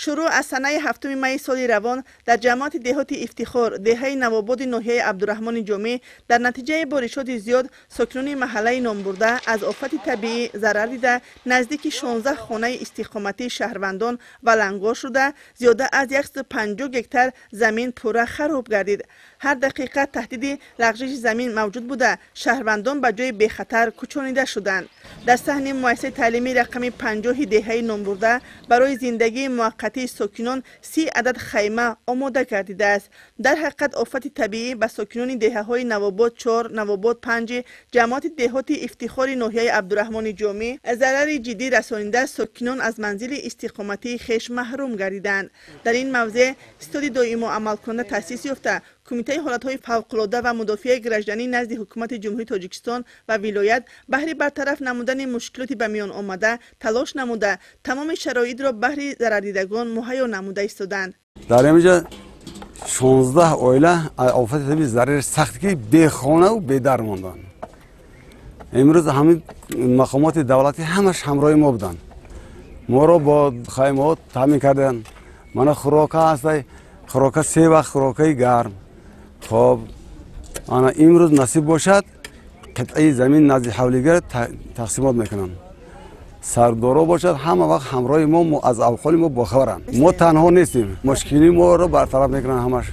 Шурӯъ аз санаи 7 майи соли равон дар ҷамоати деҳоти Ифтихор, деҳаи Навободи ноҳияи Абдураҳмони Ҷомӣ дар натиҷаи боришоти зиёд сокинони маҳаллаи номбурда аз офати табиӣ зарар дида, наздики 16 хонаи истиқоматии шаҳрвандон валангор шуда, зиёда аз 150 гектар замин пурра хароб гардид. Ҳар дақиқа таҳдиди лағжиши замин мавҷуд буда, шаҳрвандон ба ҷои бехатар кӯчонида шуданд. Дар саҳни муассисаи таълимии рақами 50 деҳаи номбурда барои зиндагии муваққатии сокинон 30 адад хайма омода гардидааст. Дар ҳақиқат офати табиӣ ба сокинони деҳаҳои Навобод 4, Навобод 5, ҷамоати деҳоти Ифтихори ноҳияи Абдураҳмони Ҷомӣ зарари ҷиддӣ расонида, сокинон аз манзили истиқоматии хеш маҳрум гардиданд. Дар ин мавзеъ ситоди доимо амалкунанда таъсис ёфта, Кумитаи ҳолатҳои фавқулода ва мудофиаи гражданӣ назди Ҳукумати Ҷумҳурии Тоҷикистон ва вилоят баҳри бартараф намудани мушкилоти ба миён омада талош намуда, тамоми шароитро баҳри зарардидагон муҳайё намуда истоданд. Дар инҷа 16 оила офати табиӣ зарари сахт ки бехонаву бедар монданд. Имрӯз ҳамин мақомоти давлатӣ ҳамаш ҳамроҳи мо буданд. Моро бо хаймаҳо таъмин карданд. Мана хӯрока ҳастай, хӯрока се вақт хӯрокаи гарм. Хоб, ана имрӯз насиб бошад, қитъаи замин назди ҳавлигар тақсимот мекунанд. Сардоро бошад, ҳама вақт ҳамроҳи мо, аз авҳоли мо бохабаранд. Мо танҳо нестем, мушкили моро бартараф мекунанд ҳамаш.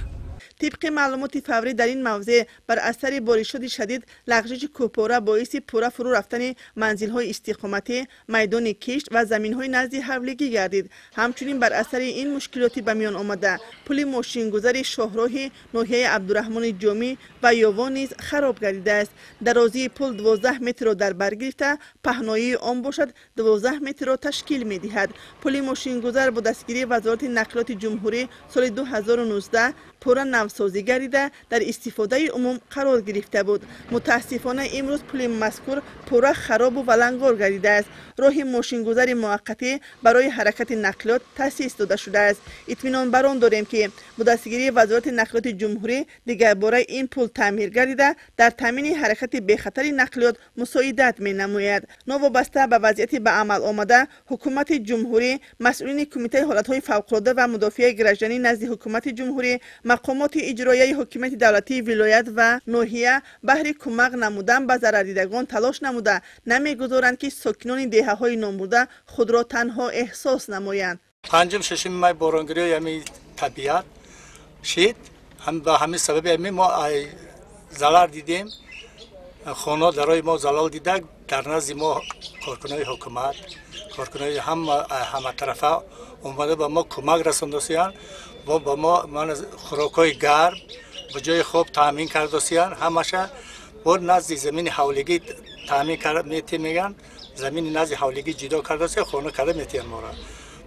Тибқи маълумоти фаврӣ дар ин мавзеъ бар асари боришоти шадид лағжиши кӯҳпора боиси пурра фурӯ рафтани манзилҳои истиқоматӣ, майдони кишт ва заминҳои назди ҳавлигӣ гардид. Ҳамчунин бар асари ин мушкилоти ба миён омада пули мошингузари шоҳроҳи ноҳияи Абдураҳмони Ҷомӣ ва Ёвон низ хароб гардидааст. Дарозии пул 12 метрро дар бар гирифта, паҳноии он бошад 12 метрро ташкил медиҳад. Пули мошингузар бо дастгирии Вазорати нақлиёти ҷумҳурӣ соли 2019 пурра навсозӣ гардида, дар истифодаи умум қарор гирифта буд. Мутаассифона имрӯз пули мазкур пурра харобу валангор гардидааст. Роҳи мошингузари муваққатӣ барои ҳаракати нақлиёт таъсис дода шудааст. Итминон бар он дорем, ки бо дастгирии Вазорати нақлиёти ҷумҳурӣ дигарбора ин пул таъмир гардида, дар таъмини ҳаракати бехатари нақлиёт мусоидат менамояд. Новобаста ба вазъияти ба амал омада, ҳукумати ҷумҳурӣ, масъулини Кумитаи ҳолатҳои фавқулода ва мудофиаи гражданӣ назди Ҳукумати ҷумҳурӣ, мақомоти иҷроияи ҳокимияти давлатии вилоят ва ноҳия баҳри кӯмак намудан ба зарардидагон талош намуда, намегузоранд, ки сокинони деҳаҳои номбурда худро танҳо эҳсос намоянд. 5-6 май боронгириҳои ҳамин табиат шид, ба ҳамин сабаби ҳамин мо залал дидем. Хона дарои мо залал дида, дар назди мо коркунои ҳукумат, коркунои ҳаматарафа омада ба мо кӯмак расондасиянд. Ба мо хӯрокҳои гарм ба ҷои хоб таъмин кардасиянд. Ҳамаша бо назди замини ҳавлигӣ таъмин метиҳем, мегӯянд. Замини назди ҳавлигӣ ҷудо кардасия, хона карда метиҳанд моро.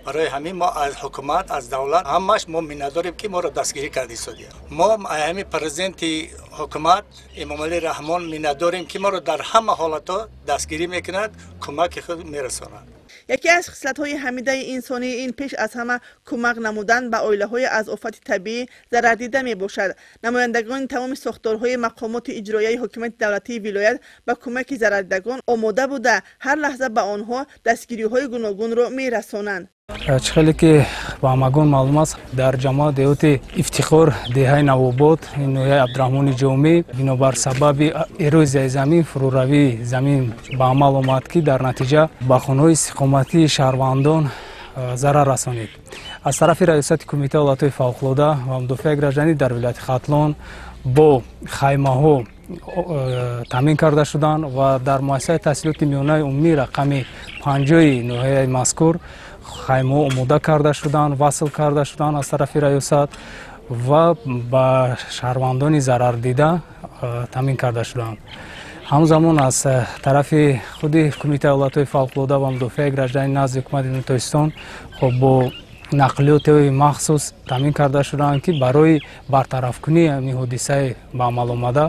Барои ҳамин мо аз ҳукумат, аз давлат ҳамаш мо миннатдорем, ки моро дастгирӣ карда истодиям. Мо ҳамин президенти ҳукумат Эмомалӣ Раҳмон миннатдорем, ки моро дар ҳама ҳолатҳо дастгирӣ мекунад, кӯмаки худ мерасонад. Яке аз хислатҳои ҳамидаи инсонӣ ин пеш аз ҳама кӯмак намудан ба оилаҳои аз офати табиӣ зарардида мебошад. Намояндагони тамоми сохторҳои мақомоти иҷроияи ҳокимияти давлатии вилоят ба кӯмаки зарардидагон омода буда, ҳар лаҳза ба онҳо дастгириҳои гуногунро мерасонанд. Чӣ хеле ки ба ҳамагон маълум аст, дар ҷамоат деҳоти Ифтихор, деҳаи Навобод, ноҳияи Абдураҳмони Ҷомӣ бинобар сабаби эрозияи замин, фурӯравии замин ба амал омад, ки дар натиҷа ба хонаҳои истиқоматии шаҳрвандон зарар расонид. Аз тарафи Раёсати Кумитаи ҳолатҳои фавқулода ва мудофиаи гражданӣ дар вилояти Хатлон бо хаймаҳо таъмин карда шуданд ва дар муассисаи таҳсилоти миёнаи умумии рақами 50 ноҳияи мазкур хаймаҳо омода карда шуданд, васл карда шуданд аз тарафи раёсат ва ба шаҳрвандони зарардида таъмин карда шуданд. Ҳамзамон аз тарафи худи Кумитаи ҳолатҳои фавқулода ва мудофиаи гражданӣ назди Ҳукумати Ҷумҳурии Тоҷикистон хоб бо нақлиётҳои махсус таъмин карда шуданд, ки барои бартарафкунии ҳамин ҳодисаи ба амал омада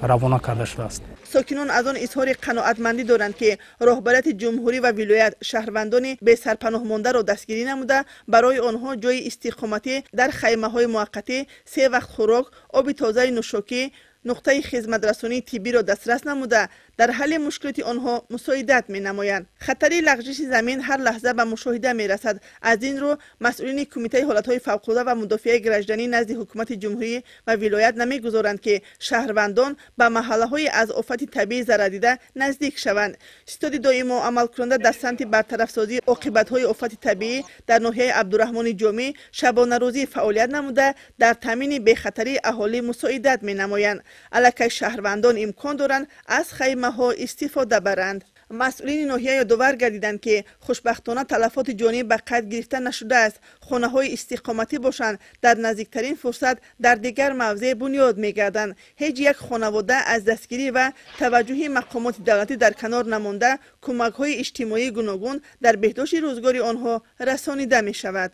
равона карда шудааст. Сокинон аз он изҳори қаноатмандӣ доранд, ки роҳбарияти ҷумҳурӣ ва вилоят шаҳрвандони бесарпаноҳмондаро дастгирӣ намуда, барои онҳо ҷои истиқоматӣ дар хаймаҳои муваққатӣ, се вақт хӯрок, оби тозаи нӯшокӣ, нуқтаи хизматрасонии тиббиро дастрас намуда, дар ҳалли мушкилоти онҳо мусоидат менамоянд. Хатари лағжиши замин ҳар лаҳза ба мушоҳида мерасад. Аз ин рӯ масъулини Кумитаи ҳолатҳои фавқулода ва мудофиаи гражданӣ назди ҳукумати ҷумҳурӣ ва вилоят намегузоранд, ки шаҳрвандон ба маҳаллаҳои аз офати табиӣ зарардида наздик шаванд. Ситоди доимо амалкунанда дар самти бартарафсозии оқибатҳои офати табиӣ дар ноҳияи Абдураҳмони Ҷомӣ шабонарӯзӣ фаъолият намуда, дар таъмини бехатарии аҳолӣ мусоидат менамоянд. Аллакай шаҳрвандон имкон доранд аз хаймаҳо истифода баранд. Масъулини ноҳия ёдовар гардиданд, ки хушбахтона талафоти ҷонӣ ба қайд гирифта нашудааст. Хонаҳои истиқоматӣ бошанд, дар наздиктарин фурсат дар дигар мавзеъ бунёд мегарданд. Ҳеҷ як хонавода аз дастгирӣ ва таваҷҷӯҳи мақомоти давлатӣ дар канор намонда, кӯмакҳои иҷтимоии гуногун дар беҳдошти рӯзгори онҳо расонида мешавад.